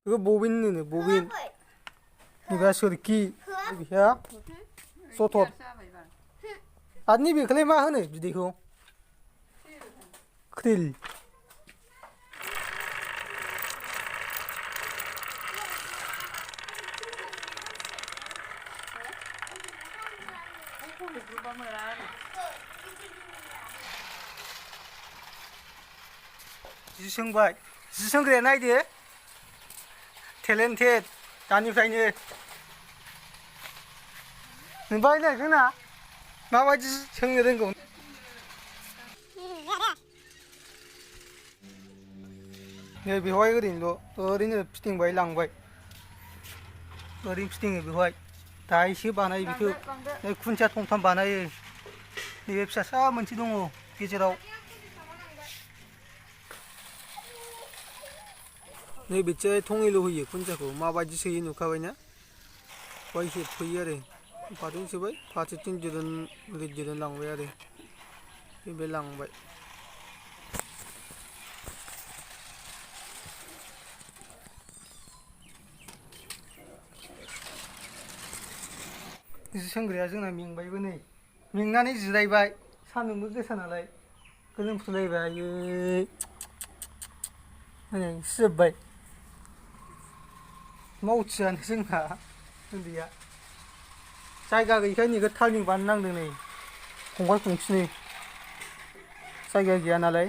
बेखौ बबिन होनो बबिन नैबे सोरखि बेहा सथर आरो नैबेखौलाय मा होनो बिदैखौ क्रिल जि सोंबाय जि सोंग्राया नायदो टेलेन्टेड दानिफ्रायनो नुबाय नायखोना माबायदि सोंनो रोंगौ नै बेवहाय ओरैनो फिदिंबाय लांबाय ओरैनो फिदिङो बेवहाय दाइसो बानायो बेखौ नै खुन्थिया थंथाम बानायो नैबे फिसासा मोनसे दङ गेजेराव नैबेथिं थङैल' होयो खुन्थियाखौ माबायदि सोयो नुखाबायना बेवहाय हेबफैयो आरो फारसेथिं सोबाय फारसेथिं दिरुन लांबाय आरो बे लांबाय जि सोंग्राया जोंना मेंबायबो नै मेंनानै जिरायबाय सान्दुंबो गोसा नालाय गोलोमफ्रुलायबाय आयै सिजोब्बाय मावथियानो जोंहा उन्दैया जायगा गैयिखाय नैखौ टार्निं बानायनांदों नै फंबाय खंसिनि जायगा गैया नालाय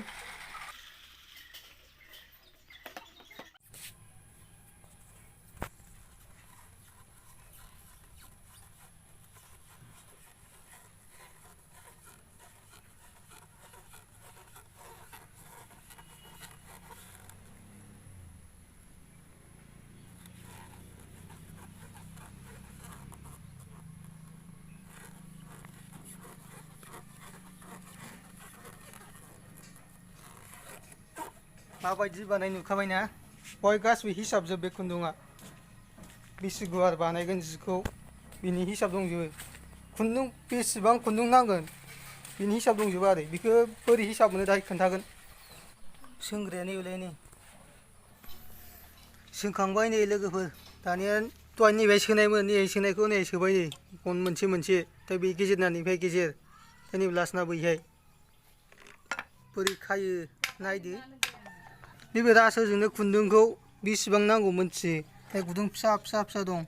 माबायदि बानाय नुखाबायना बय गासिबो हिसाब जोब बे खुन्दुङा बेसे गुवार बानायगोन जिखौ बिनि हिसाब दंजोबो खुन्दुं बेसेबां खुन्दुं नांगोन बिनि हिसाब दंजोबो आरो बेखौ बोरै हिसाब मोनो दाहाय खोन्थागोन सोंग्राया नैबेलाय नै सोंखांबाय नै लोगोफोर दानिया दहाय नैबे सोनायमोन नै सोनायखौ नै सोबाय नै गन मोनसे मोनसे दा बे गेजेरनिफ्राय गेजेर दा नैबे लास्टना बैहाय बोरै खायो नायदो नैबे रासोजोंनो खुन्दुंखौ बेसेबां नांगौ मोनथियो ओमफ्राय गुदुं फिसा फिसा फिसा दं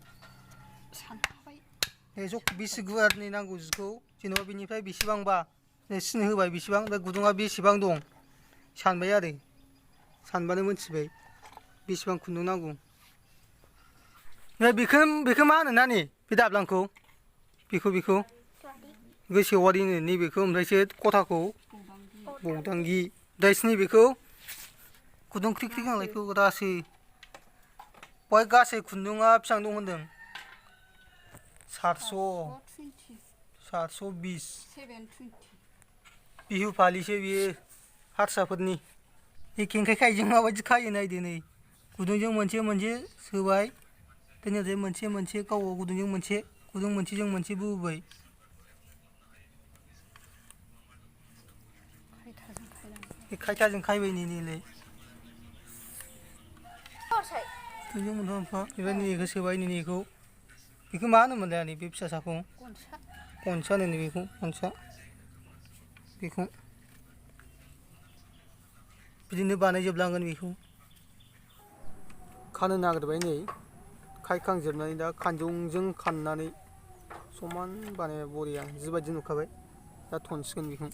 बेसे गुवारनि नांगौ जिखौ जेनेबा बेनिफ्राय बेसेबांबा सिन होबाय बेसेबां ओमफ्राय गुदुङा बेसेबां दं सानबाय आरो सानबानो मोनथिबाय बेसेबां खुन्दुं नांगौ बेखौ मा होनो नानि बे दाब्लांखौ बेखौ गोसोवारिनो नैबेखौ ओमफ्रायसो खथाखौ बौदांगि ओमफ्रायसो नैबेखौ गुदुं ख्रि ख्रि गांनायखौ रासो बहाय गासै खुन्दुङा बेसेबां दं होनदों 720 बिहु फालिसो बियो हारसाफोरनि बे खेंखाइ खाइजों माबायदि खायो नायदो नै गुदुंजों मोनसे मोनसे सोबाय दोनोदो मोनसे मोनसे गाव गुदुंजों मोनसे गुदुं मोनसेजों मोनसे बोबाय बे खायथाजों खायबाय नैलाय थोंजों मोनफा मोनफा बेबायदि नैखौ सोबाय नैखौ बेखौ मा होनोमोनलाय आंनि बे फिसासाखौ गनसा होनो बेखौ गनसा बेखौ बिदिनो बानायजोबलांगोन बेखौ खानो नागिरबाय नै खायखांजोबनानै दा खानजंजों खाननानै समान बानायबाय बरिया जिबायदि नुखाबाय दा थनसिगोन बेखौ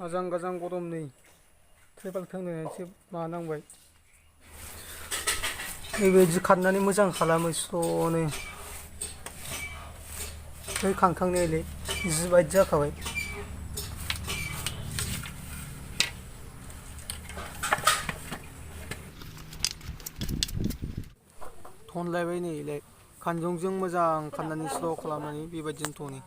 आजां गाजां गरम नै ट्रेपाल खोंनानैसो मानांबाय बेबायदि खाननानै मोजां खालामो स्र'नो बै खानखांनायलाय जिबायदि जाखाबाय थनलायबाय नैलाय खानजंजों मोजां खाननानै स्र' खालामनानै बेबायदिनो थनो